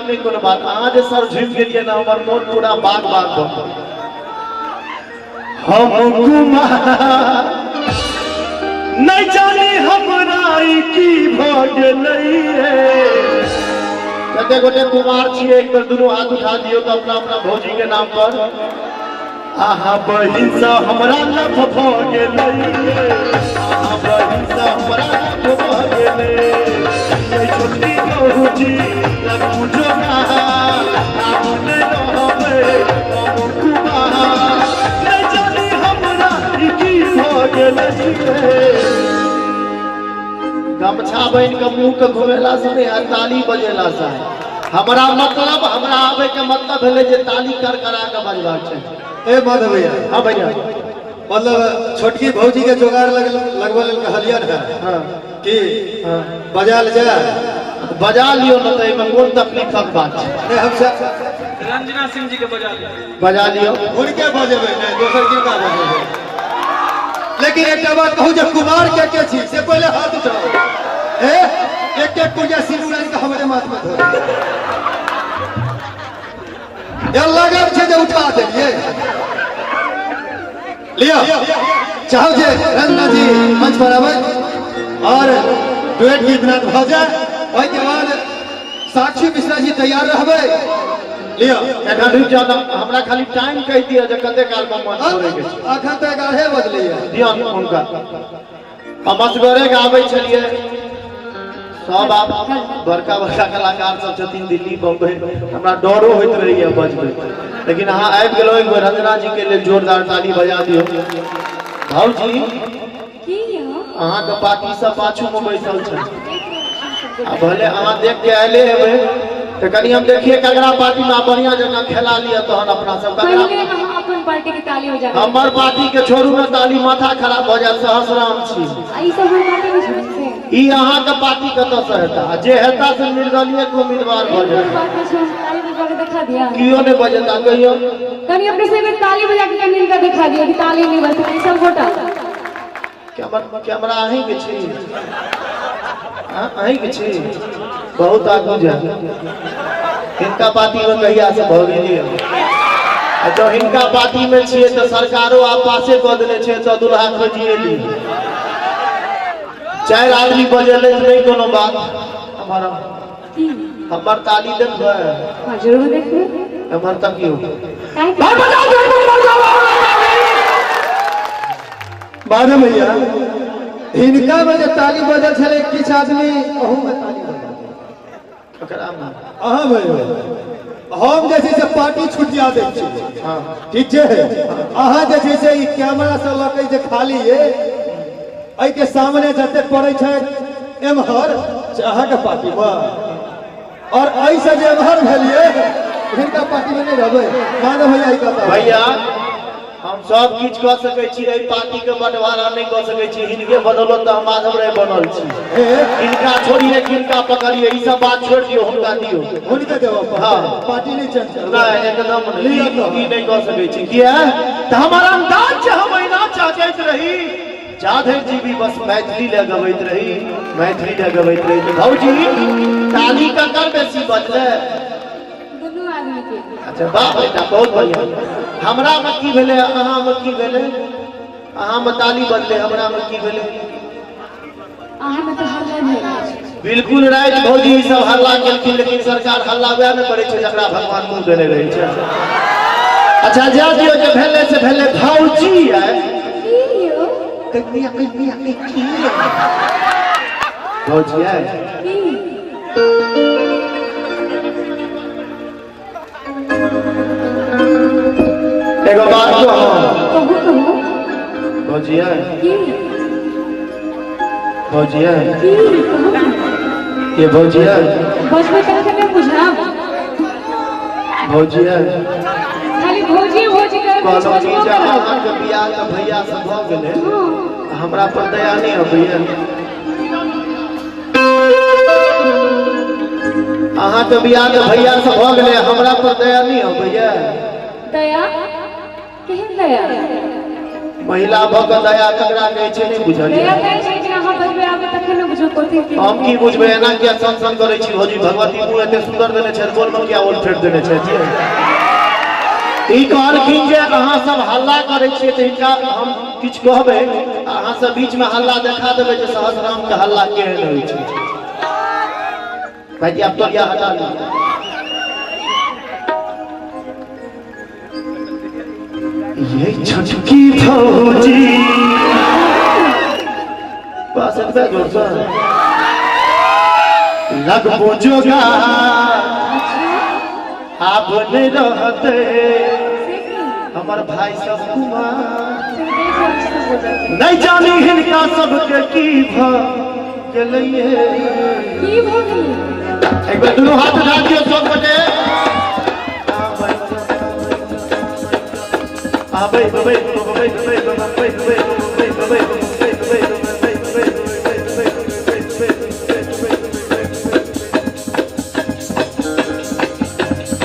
नहि कोनो बात। अहाँ जे सर झुकि गेलियै ने, हमर मोन पूरा बाग बाग भऽ गेल। हम कुमार नहि जानी हमरा ई की भऽ गेलै। कते गोटे कुमार छियै, एक बेर दुनू हाथ उठा दियौ तऽ अपना अपना भौजी के नाम पर। आहा बहिन सँ हमरा लफ भऽ गेलै, आहा बहिन सँ हमरा लफ भऽ गेलै। ये छोटकी भौजी लगू जोगार, आब नहि रहबै हम कुमार। नहि जानी हमरा ई की भऽ गेलै। गमछा बनि कऽ मुँह के घुमेला से नहि हैत, ताली बजेला से हैत। हमरा मतलब, हमरा आबै के मतलब भेलै जे ताली करकरा के बजबाक छै। ए माधव भैया। हाँ भैया। मतलब छोटकी भौजी के जोगाड़ लगबै लेल कहलियन है। हाँ। कि हाँ। बजाल जाय? बजा लियौ ने, तऽ एहिमे कोन तकलीफक बात छै? नहीं, हम सब रंजना सिंह जी के बजा लियौ। बजा लियौ। हुनके बजेबै, नहि दोसर किनका बजेबै। लेकिन एकटा बात कहू जे कुमार के के छी से पहिले हाथ उठाओ। ए एक एक पुड़िया सिन्दूर आनि कऽ हमरे माथ में धो दियौ। लगल छै जे उठा देलियै। लिअ, चाहू जे रंजना जी मंच पर आबै और डुएट गीत नाद भऽ जाय, ओहिके बाद साक्षी मिश्रा जी तैयार रहबै। लिअ। एखन रुकि जाउ तऽ हमरा खाली टाइम कहि दिअ जे कते काल मे मंच छोड़ै के छै। अखन तऽ 11 बजलैया। दिअ हुनका। हम असगरे गाबै छलियै, सब आब बड़का बड़का कलाकार सब छथिन दिल्ली बम्बई, हमरा डरो होइत रहैया बजबै, लेकिन अहाँ आबि गेलहुँ। एक बेर रंजना जी के लेल जोरदार ताली बजा दियौ। भाउजी। की यौ? अहाँके पार्टी सब पाछू मे बैसल छै आ भले अहाँ देख के आयले हेबै, तऽ कनि हम देखिए ककरा पार्टी में बढ़िया जकाँ खेला लिअ, तहन अपना सब ककरा। पहिले अहाँ अपन पार्टी के ताली बजा। हमर पार्टी के छोड़ू ने ताली, माथा खराब भऽ जायत, सहस्राम छी। आ ई सब हमर पार्टी में छै से? ई अहाँके पार्टी कतऽ से हेता? आ जे हेता से निर्दलीय के उम्मीदवार भऽ कोनो जायत। बात नहि छै, हम ताली बजा के देखा दिया। कियो नहि बजेता, कहियो। कनि अपने से एक बेर ताली बजा के कनि हिनका देखा दिया कि ताली नहीं बजते सब गोटा। कैमरा, कैमरा अहीं के छी? हाँ, अहीं के छी? बहुत आगू जाय। हिनका पार्टी में कहिया से भऽ गेलियै? आ जँ हिनका पार्टी में छियै तऽ सरकारो आब पासे कऽ देने छै, तऽ दुल्हा खोजिए ली। चारि आदमी बजेलै तऽ नहि कोनो बात। हमर की? हमर ताली देखबै? हाँ, जरूर देखबै। एम्हर तकियौ। काहे? माधव भैया, हिनका में जे ताली बजल छलै, किछु आदमी अहू में ताली बजल। ककरा में? अहाँ भैया। हम जे छै से पार्टी छुटिया दै छी। हाँ। ठीक छै, अहाँ जे छै से ई कैमरा से लऽ के जे खाली ये एहि के सामने जते पड़ै छै एम्हर से अहाँके पार्टी में, और एहि से जे एम्हर भेलियै हिनका पार्टी में नहि रहबै। माधव भैया, ई कहता भैया, हम सब किछु कऽ सकै छी, एहि पार्टी के बंटवारा नहि कऽ सकै छी। हिनके बदौलत तऽ हम माधव राय बनल छी। हे। हिनका छोड़िए किनका पकड़िए, ई सब बात छोड़ि दियौ, हुनका दियौ। हुनके देबऽ? हाँ। पार्टी नहि चेंज करबै? नहि, एकदम नहि। लिअ तऽ। ई नहि कऽ सकै छी। किया तऽ हमर अंदाज छै, हम एहिना चाहैत रही, जा धरि जीबी बस मैथिली लए गबैत रही, मैथिली लए गबैत रही। तऽ भौजी, ताली ककर बेसी बजलै? दुनू आदमी के। अच्छा, वाह बेटा, बहुत बढ़िया। हमरा में की भेलै, अहाँ में की भेलै? अहाँ में ताली बजलै, हमरा में की भेलै? अहाँ में तऽ हल्ला भेल अछि। बिल्कुल राइट भौजी, ई सब हल्ला केलखिन, लेकिन सरकार हल्ला वएह ने करै छै जकरा भगवान मुँह देने रहै छै। अच्छा, जा दियौ, जे भेलै से भेलै। भौजी आइ की यौ? कनिया कनिया की भौजी आइ? की? एगो बात कहू? कहू, कहू। भौजी आइ? की? भौजी आइ? की, कहू ने। ये भौजी आइ? बजबै तखन ने बुझब। भौजी आइ? खाली भौजी भौजी कर कुछ कहलहुँ कि बजबो जे करब। अहाँके बियाह तऽ भैया से भऽ गेलै, हाँ। हमरा पर दया नहि अबैया? अहाँके बियाह तऽ भैया से भऽ गेलै, हमरा पर दया नहि अबैया? दया? केहन दया? महिला भऽ कऽ दया ककरा कहै छै नहि बुझलियै? दया कहै छै जे अहाँ बजबै आबै तखन ने बुझू कथी की। हम की बुझबै, एना किया सन सन करै छी भौजी? भगवती मुँह एते सुंदर देने छै, बोल में किया ओल फेर देने छै? ई कहलखिन जे अहाँ सब हल्ला करै छियै तऽ हिनका हम किछु कहबै, अहाँ सब बीच में हल्ला देखा देबै जे सहस्राम के हल्ला केहन होइ छै। भाईजी आब तोरिया हटा लिअ। ये छोटकी भौजी बस एतबे जोर से लगबो जोगा आब नहि रहते हमर भाई सब कुमार, नहीं जानी हिनका सबके की भ गेलैये। की भऽ गेलै? एक बेर दुनू हाथ उठा दियौ सब गोटे। आबै बबै बबै बबै बबै बबै बबै बबै बबै।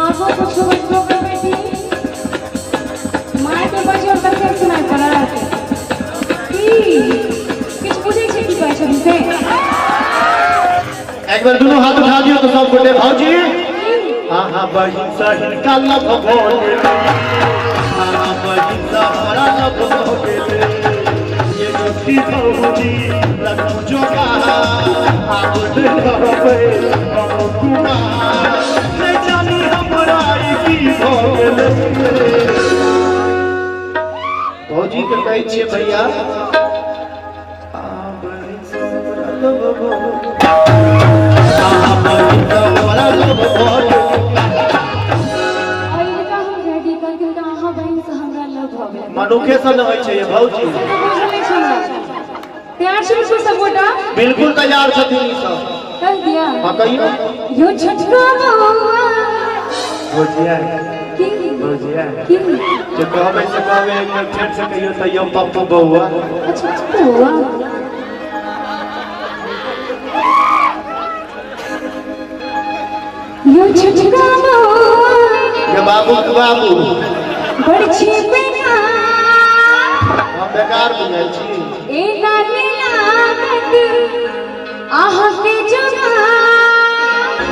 आगो कुछो बजबो कर बेटी, माय के बजो तऽ फेर सुनाइ पड़त की? किछु बुझै छै की कहै छथिन से? एक बेर दुनू हाथ उठा दियौ तऽ सब गोटे। भौजी, अहाँ बहिन सँ हिनका लभ भऽ गेलै, अहाँ बहिन सँ हमरा लभ भऽ गेलै। ये छोटकी भौजी लगू जोगा आब नहि रहबै हम कुमार, नहि जानी हमरा ई की भऽ गेलै। भौजी के कहै छियै भैया, अहाँ बहिन सँ हमरा लभ भऽ गेलै, अहाँ बहिन सँ हमरा लभ भऽ गेलै। और हिनका हम कहै कहलखिन तऽ अहाँ बहिनसँ हमरा लव भऽ गेल। मनुखे सँ नहि होइ छै ये भौजी। से तऽ बुझल नहि छै हमरा। तैयार छी बिल्कुल सब गोटा? बिल्कुल तैयार छथिन ई सब। कह दिया? हाँ, कहियौ। यो छोटका बौआ। भौजिया। की? भौजिया। की? जे कहबै से कहबै, एक बेर फेर से कहियौ तऽ यौ पप्पू बौआ। अच्छा अच्छा बौआ। यो छोटका बौआ। ये बाबू के बाबू। बड़ छी बेकार। हम बेकार बुझाइ छी? ए नानी लागत अहाँके जवान,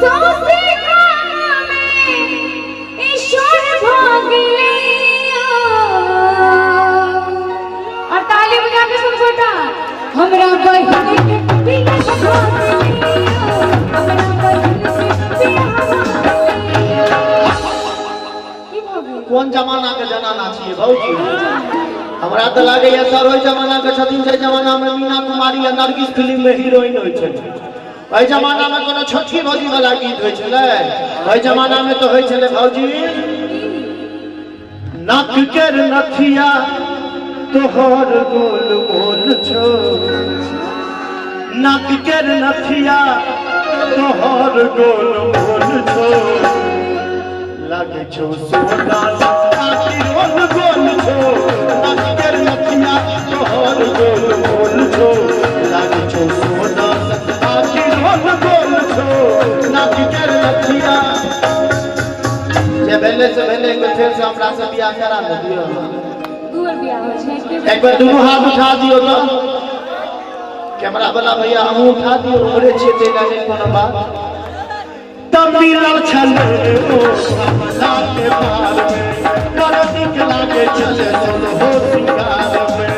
सौंसे गाम में ईश्वर भऽ गेलैया। और ताली बजा के सब गोटा। हमरा बहिन के बियाह भऽ गेलैया, हमरा बहिन के बियाह भऽ गेलैया। की भऽ गेल? कोन जमाना के जनाना छियै भौजी? हमरा तऽ लागैया सर ओहि जमाना के छथिन जाहि जमाना में मीना कुमारी या नरगिस फिल्म में हीरोइन होइ छलै। ओहि जमाना में कोनो छोटकी भौजी वाला गीत होइ छलै? ओहि जमाना में तऽ होइ छलै भौजी, नक केर नथिया तोहर गोल मोल छौ, नक केर नथिया तोहर गोल मोल छौ, लागे छौ सोना आखि रोल गोल छौ, नक केर नथिया तोहर गोल मोल छौ, लागे छौ सोना आखि रोल गोल छौ, नक केर नथिया। जे भेलै से भेलै, एक बेर फेर से हमरा से बियाह करा ने दियौ। दू बेर बियाह होइ छै, एके बेर। एक बेर दुनू हाथ उठा दियौ तऽ। कैमरा वाला भैया, हमहूँ उठा दियौ, हमरे छियै ताहि लए नहि कोनो बात। तब मिलल छलै ओ कमला के पार में, बड़ नीक लागे छलै सोलहो सिंगार में।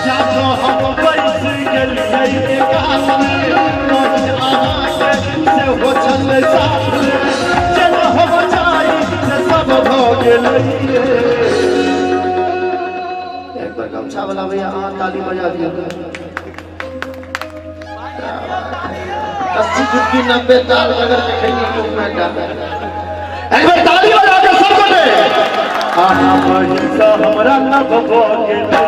जाबो हम बैस गेलियै एकात में, बहिन अहाँके सेहो छलै साथ में, जेना हम चाही से सब भऽ गेलै। एक बार गमछा वाला भैया, अहाँ ताली बजा दियौ। 80 चुटकी 90 ताल रगड़ के खैनी मुंह में डाल। एक बार ताली बजा के सब गोटे। अहाँ बहिन सँ हमरा लभ भऽ गेलै,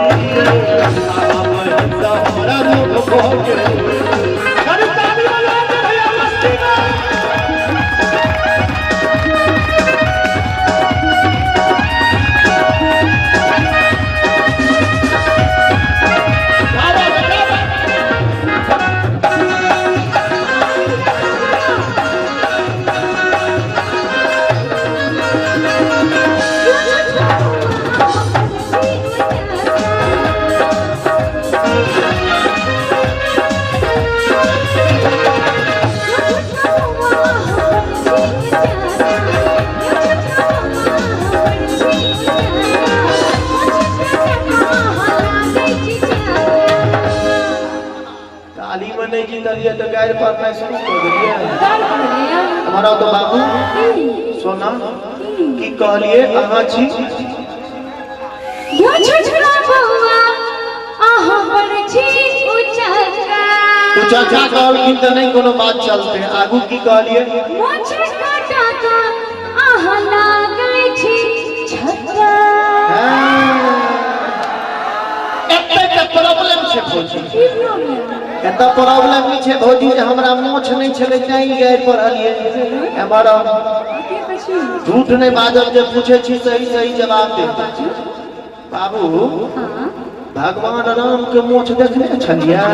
अहाँ बहिन सँ हमरा लभ भऽ गेलै। कनि ताली बजा के भैया मस्ती में। क्या बात है, क्या बात है? ताली में नहीं जीतलिए तो गारि पढ़नाइ शुरू कऽ देलियै। हमारा तो बाबू सोना की कहलिए अहाँ छी। यो छुछुरा बौआ अहाँ पर छी उचक्का। उचक्का कहलखिन तऽ नहि कोनो बात चलते। आगू की कहलिए? मोछ काटा अहाँ लागै छी छक्का। एते तऽ प्रॉब्लम छै भौजी। की प्रॉब्लम? एतऽ प्रॉब्लम ई छै भौजी जे हमरा मोछ नहि छलै तैं ई गारि पढ़लियै। एम्हर आउ। के कछि? झूठ नहि बाजब, जे पूछै छी सही सही जवाब दे। बाबू, भगवान राम के मोछ देखने छलियै?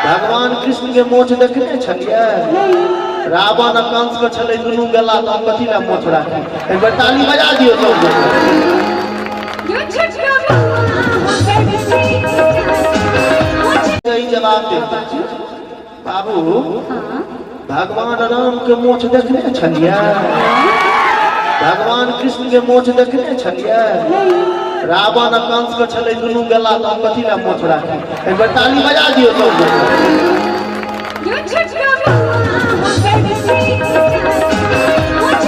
भगवान कृष्ण के मोछ देखने छलियै? रावण आ कंस के छलै दुनू गला, तऽ हम कथी लए मोछ राखी? एक बेर ताली बजा दियौ सब गोटे। यो छुछुरा बौआ अहाँ पर छी सही जवाब दे बाबू। भगवान राम के मोछ देखने छलियै? भगवान कृष्ण के मोछ देखने छलियै? रावण आ कंस के छलै दुनू गला, तऽ हम कथी लए मोछ राखी? एक बेर ताली बजा दियौ सब गोटे। यो छुछुरा बौआ अहाँ पर छी मोछ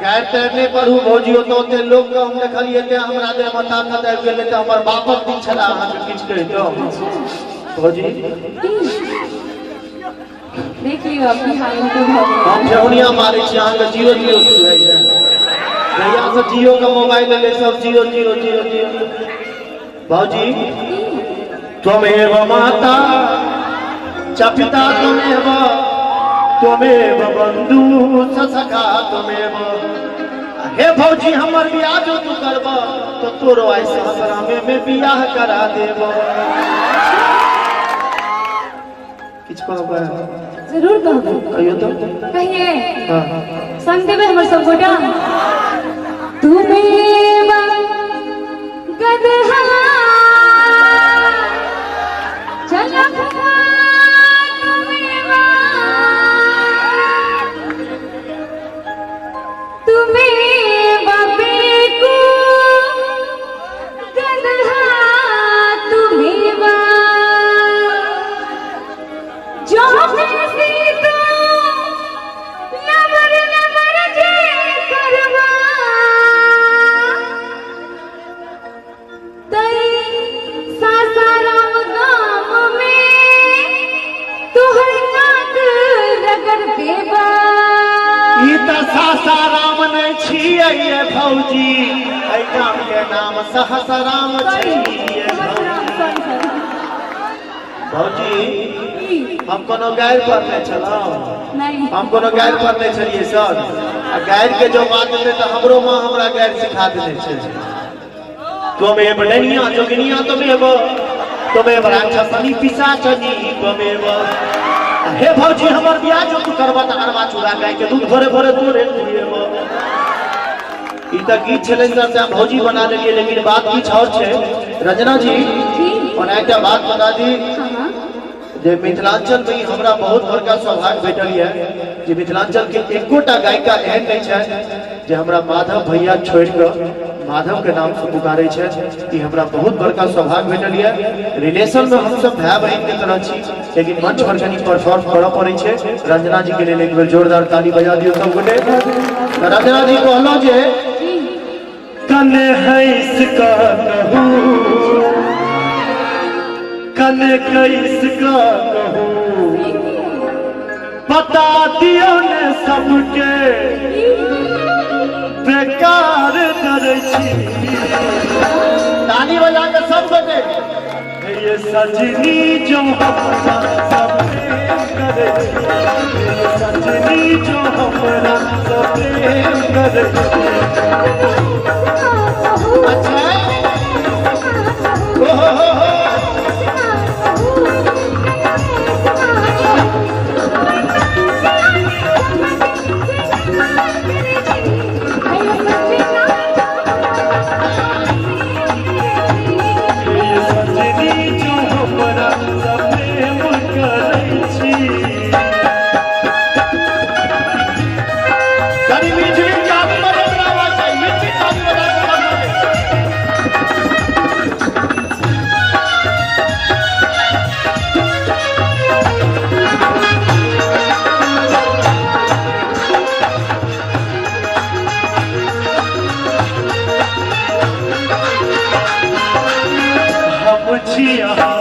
गारि तारि नहि पढ़ू भौजी। ओतऽ ओते लोकके हम देखलियै तेँ हमरा देहमे ताकत आबि गेलै, तऽ हमर बापक दिन छलै अहाँके किछु कहितहुँ भौजी। देख लियौ आब की हालत भऽ गेल। हम ठेहुनिया मारै छी, अहाँके जीरो जीरो सुझाइए। जहियासँ जियोके मोबाइल एलै सब जीरो जीरो जीरो जीरो। भौजी, त्वमेव माता च पिता त्वमेव, त्वमेव बंधु स सखा त्वमेव। हे भौजी, हमर बियाह जो तू करब तो तोरो आइ सहसरामे में बियाह करा देब। किछु कहबै? जरूर कहबै। कहियौ तो। कहिए? हाँ। संग देबै हमर सब गोटा? तुमेव गदहा चल फुआ, तुमेव तुमेव बेकू गदहा, तुमेव जो बेसी तो नमर नमर जे करवा तई सासाराम गाम में तोहर नाक रगड़ देबा। ई तऽ सासाराम नहि छियै ये भौजी, एहि गाम के नाम सहसराम सॉरी। छियै। Sahsaram, sorry sorry. भौजी, हम कोनो गारि पढ़ने छलहुँ? नहीं। हम कोनो गारि पढ़ने छलियै सर? आ गारि के जो बात हेतै तऽ हमरो माँ हमरा गारि सिखा देने छै। त्वमेव डनिया जोगिनिया त्वमेव, त्वमेव राक्षसनी पिशाचनी त्वमेव। हे भौजी, हमर बियाह जो तू करबह तऽ अरबा चूड़ा गाय के दूध भोरे भोरे तोरे खुएब। ई तऽ गीत छलै सर, से हम भौजी बना लेलियै, लेकिन बात किछु आओर छै रंजना जी। जी। ओना एकटा बात बता दी हाँ। जे मिथिलांचल में ई हमरा बहुत बड़का सौभाग्य भेटल यऽ जे मिथिलांचल के एकोटा गायिका एहन नहि छथि जे हमरा माधव भैया छोड़ि कऽ माधव के नाम से पुकारै छथि। ई हमरा बहुत बड़का सौभाग्य भेटल यऽ। रिलेशन में हमसब भाय बहिन के तरह छी, लेकिन मंच पर कनि परफॉर्म करऽ पड़ै छै। रंजना जी के लेल एक बेर जोरदार ताली बजा दियौ सब गोटे। तऽ रंजना जी, कहलहुँ जे कने हंस कऽ कहू, कने कैस कऽ कहू, बता दियौ ने सबके बेकार करै छी। ताली बजा के सब गोटे। ये सजनी जो हमरा सब प्रेम करै छी, ये सजनी जो हमरा सब प्रेम करै छी। छी अहाँ।